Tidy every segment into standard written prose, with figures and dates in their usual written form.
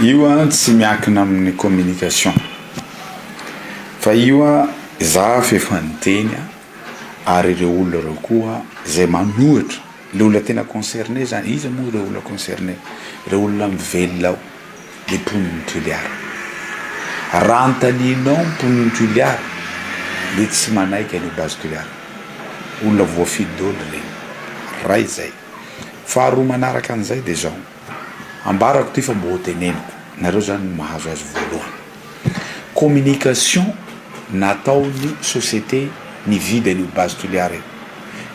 Io an tsy miankina amin'ny communication fa io an za f'efa niteny an ary ireo olona ireo koa izay manohitra le olona tena concerné zany, iza moa ireo olona concerné? Ireo olona mivelona ao, le mponin'i Toliara. Raha anontanianao ny mponin'i Toliara de tsy manaiky an'io base Toliara io, olona voafidy daholo ireny, ray izay. Faharoa manaraka an'izay de zao. Ambarako ty fa mbo ho teneniko, nareo zany no mahazo azy voalohany. Communication nataon'ny société nividy an'io base Toliara io.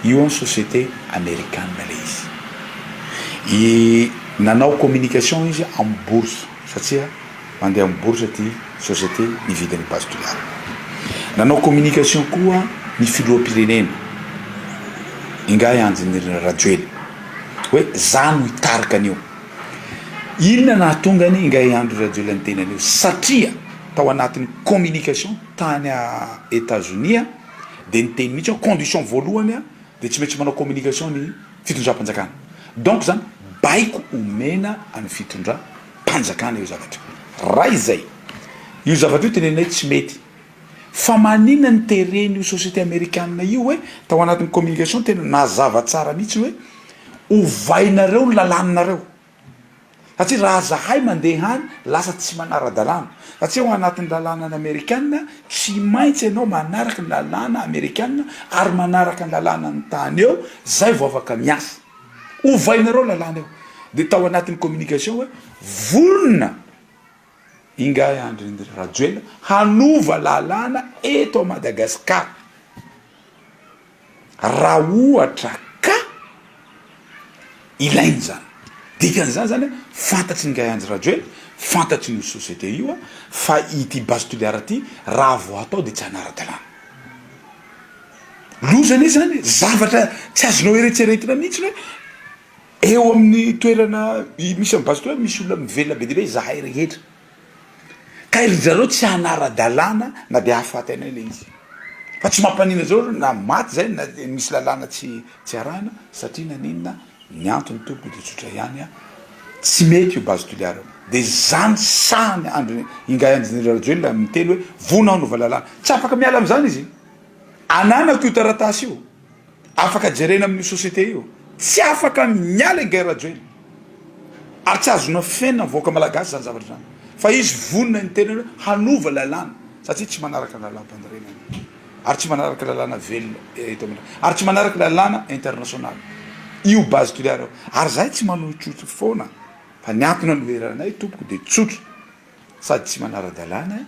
Io an société amerikana le izy. I nanao communication izy am bourse satria mandeha am bourse ty société nividy an'io base Toliara. Nanao communication koa ny filoham-pirenena Ingahy Andry Nirina Rajoelina. Hoe za no hitarika an'io. Inona nahatonga an'i Ingahy Andry Rajoelina niteny an'io? Satria tao anatin'ny communication tany Etazonia dia niteny mihitsy hoe condition voalohany dia tsy maintsy manao communication ny fitondram-panjakana. Donc zany baiko omena an'ny fitondram-panjakana io zavatra io. Raha izay, io zavatra io teneninay tsy mety. Fa maninona ny terena io société amerikana io hoe tao anatin'ny communication tena nazava tsara mihitsy hoe ovainareo ny lalànareo satria raha zahay mandeha any lasa tsy manara-dalàna satria ao anatin'ny lalàna ny amerikana tsy maintsy ianao manaraka ny lalàna amerikana ary manaraka ny lalàna ny tany eo zay vao afaka miasa ovainareo lalàna eo de tao anatin'ny communication hoe vonona Ingahy Andry Rajoelina hanova lalàna eto Madagascar raha ohatra ka ilaina izany. Dikan'izany zany fantatry ny Ingahy Andry Rajoelina, fantatry ny société io fa ity base Toliara ity raha vao atao dia tsy hanara-dalàna. Loza anie zany, zavatra tsy azonao eretseretina mihitsy hoe Eo amin'ny toerana misy amin'ny base toerana misy olona mivelona be dia be izahay rehetra. Ka ry zareo tsy hanara-dalàna na dia hahafaty anay ilay izy. Fa tsy mampaninona zareo na maty zay na misy lalàna tsy tsy arahina satria naninona ny antony tompoko dia tsotra ihany a, tsy mety io base Toliara io. Dia zany sahany Andry Ingahy Andry Nirina Rajoelina miteny hoe vonona hanova lalàna. Tsy afaka miala amin'izany izy. Ananako io taratasy io. Afaka jerena amin'io société io. Tsy afaka miala i Guy Rajoelina. Ary tsy azonao afenina ny vahoaka malagasy izany zavatra izany. Fa izy vonona ny tenany hoe hanova lalàna satria tsy manaraka ny lalàm-panorenana. Ary tsy manaraka lalàna velona eto amin'ny ary tsy manaraka lalàna international. Io base Toliara io. Ary zahay tsy manohitrohitra foana fa ny antony anoheranay tompoko dia tsotra. Sady tsy manara-dalàna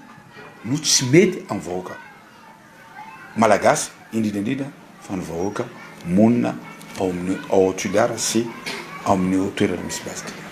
no tsy mety amin'ny vahoaka Malagasy, indrindra indrindra fa ny vahoaka monina ao amin'ny ao Toliara sy ao amin'io toerana misy base Toliara.